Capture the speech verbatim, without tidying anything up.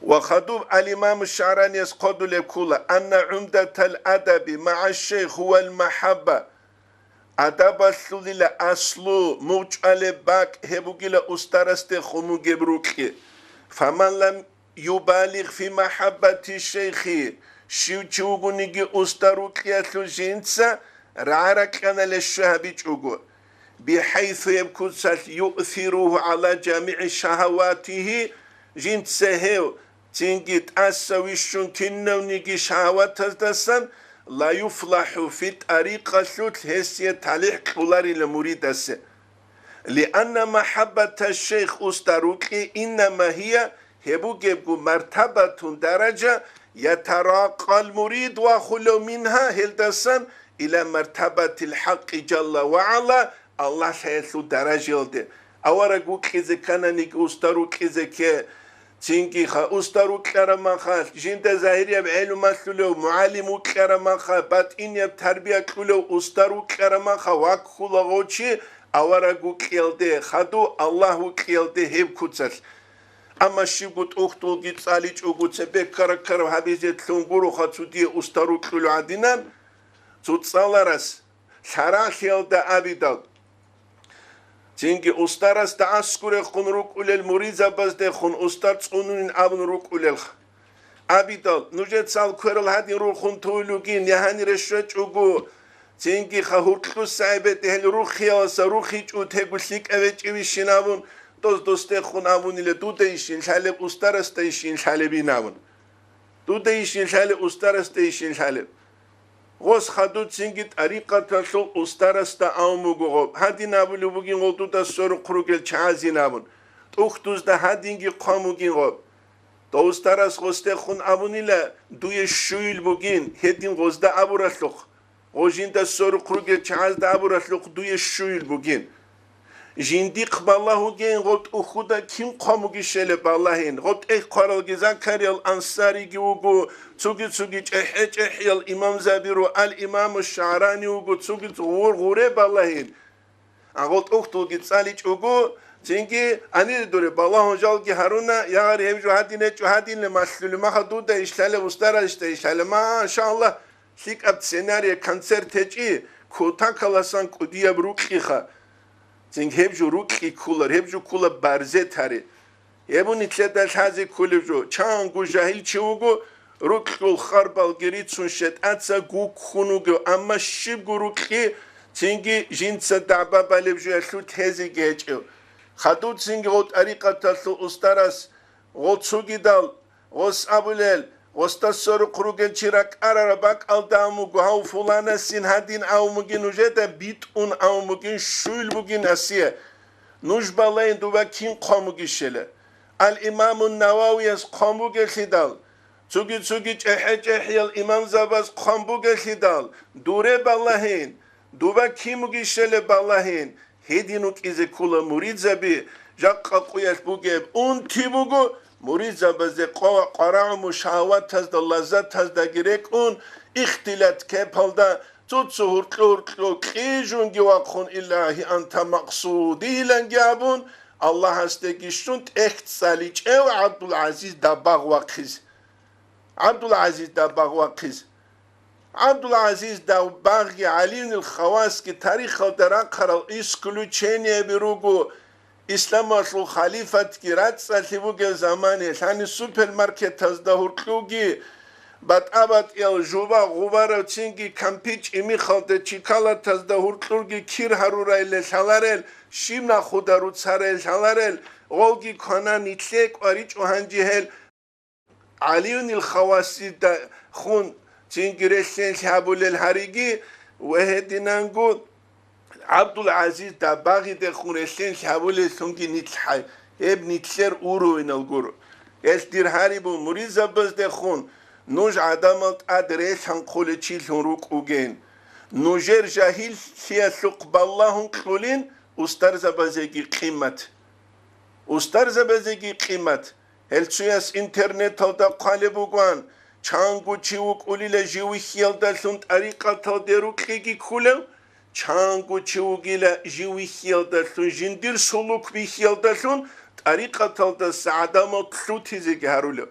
Ва хадуб ал-Имам ШагӀранияс хъодулеб ккола: «Анна гӀумдатал адаби магӀа шейх гьувал махӀабба». Адабалъулила аслу, мугъчӀвалеб бакӀ гьеб бугила устарасдехун бугеб рукьи. «Фаман лам юбалигъ фи махӀаббати шейхи», щив чи вугониги устар рукьиялъул жинца рагӀа-ракьаналъе щвей гьабичӀого, «бихӀайсу», гьеб куцалъ, «юъсиругьу гӀала жамигӀи шагьаватигьи», жинца гьев цинги тӀаса вищун кинавниги шагьаватаздасан, «ла юфлахӀу фи тӀарикъалъулъ», гьесие талихӀ кьоларила муридасе. «Лианна махӀаббата шейх», устар рукьи, «иннама гьия», гьеб бугебго мартабатун даража, «ятаракъал мурид ва хулав мингьа», гьелдасан «ила мартабатил хӀакъи жалла ва гӀала», Аллагь лъаялъул даражаялде. Авараг вукьизе ккананиги устар рукьизе кке, цинги ха устар рукьараб махалъ, жинда загьирияб гӀелумалъулев мугӀалим вукьараб махалъ, батӀинияб тарбия кьулев устар вукьараб махалъ ваккула гъов чи авараг вукьиялде, хаду Аллагь вукьиялде гьеб куцалъ. Амма щибго тӀухьдулги цӀаличӀого цебе ккара-ккараб гьабизе лъун гуроха цо дие устар рукьулев гӀадинан, цо цӀаларас лъаралъиялда абидал, цинги устарасда аскӀорехун рукӀулел муридзабаздехун устар цӀунунин абун рукӀулелха. Абидал, нужецал кверал гьадин рурхун туйилугин, я гьанире щвечӀого, цинги ха гьуркьуса гӀебетӀ гьел рухияласа рухичӀо тего лъикӀа вечӀевищин абун, дос достехун абунила, дудайищин лъалеб, устарасдайищин лъалебин абун. Дудайищин лъалеб, устарасдайищин лъалеб. Гъос хадуцинги тӀарикъаталъул устарасда авун буго гъоб. Гьадин абулеб бугин гъол дуда сорухъ ругел чагӀазин абун. ТӀухьдузда гьадинги хъван бугин гъоб. Дов устарас гъосдехун абунила, дуе щуил бугин, гьедин гъозда абуралъухъ. Гъо жинда сорухъ ругел чагӀазда абуралъухъ дуе щуил бугин. Жиндихъ балагьугейин гъо тӀухьуда кин хъван бугищали балагьин. Гъо тӀехь хъваралги Закариял Ансариги вуго, цуги-цуги чӀехӀе-чӀехӀиял имамзаби ру, ал-Имаму ШагӀрани вуго, цуги гъур-гъуре балагьин. А гъо тӀухьдулги цӀаличӀого, цинги гьанире дуре балагьун жалги гьаруна, ягъари гьеб жо гьадин гьечӀо, гьадинле малъулеб маха дуда иш лъалеб, устаралищда иш лъалеб, машаллагь. ЛъикӀаб сценария концерт гьечӀи, кутакаласан кӀудияб рукьиха. Цин гьеб жо рукьи кколар, гьеб жо ккола барзе тари. Гьеб нилъеда лъазе кколеб жо, чанго жагьил чи вуго, рукьул харбалги рицун шетӀаца гуккун вугев, амма щибго рукьи цинги жинца дагӀба балеб жоялъул тезеги гьечӀев. Хадуцинги гъо тӀарикъаталъул устарас гъо цугидал, гъос абулел, гъосда сорухъ ругел чи ракӀарараб бакӀалда абун буго, гьав фуланасин гьадин абун бугин, нужеда битӀун абун бугин, щуйл бугин асие. Нуж балайин дуба кин хъван бугищела. Ал-Имамун Нававияс хъван бугелъидал, цуги-цуги чӀехӀе-чӀехӀиял имамзабаз хъван бугелъидал, дуре балагьин, дуба кин бугищела балагьин, Гьедин вукӀизе ккола муридзаби, жакъа къуялъ бугеб унти буго, муридзабазде къо-, къварагӀуму шагьаватазда, лаззатаздаги рекӀун, ихтилат кепалда, цо-цо гьуркьу-гьуркьу кьижунги вахъун, илагьи анта макъсуди иланги абун, Аллагьасдеги щун тӀехь цӀаличӀев ГӀабдул-ГӀазиз Дабагъ вахъизе. ГӀабдул-ГӀазиз Дабагъ вахъизе. ГӀабдул-ГӀазиз Дабагъги ГӀалиюнил Хавасги тарихалда рахъарал исключениеби руго, исламалъул халифатги рацӀцӀалъи бугеб замане, лъани супермаркетазда гьуркьуги, батӀа-батӀиял жуба гъубарав цинги кампи чӀимихалда чикалатазда гьуркьурги кир гьарурайиле лъаларел, щиб нахуда руцарай лъаларел, гъолги квана нилъе кӀваричӀо гьанже гьел. ГӀалиюнил Хавасида хун цинги релълъен лъабулел гьариги ва гьединанго ГӀабдул-ГӀазиз Дабагъида хун релълъен лъабулеллъунги нилъ хӀай, гьеб нилъер уровенал гуро. Гьелъ дир гьарибу муридзабазде хун, нуж гӀадамал тӀад релъанхъулев чилъун рукӀугейин. Нужер жагьиллъиялъухъ балагьун кьулин устарзабазеги къимат. Устарзабазеги къимат. Гьел цояс интернеталда хъвалеб бугоан, чанго чи вукӀулила жив вихьиялдалъун тӀарикъаталде рукьиги ккулев, чанго чи вугила жив вихьиялдалъун, жиндир сулук бихьиялдалъун тӀарикъаталдаса гӀадамал лъутизеги гьарулев.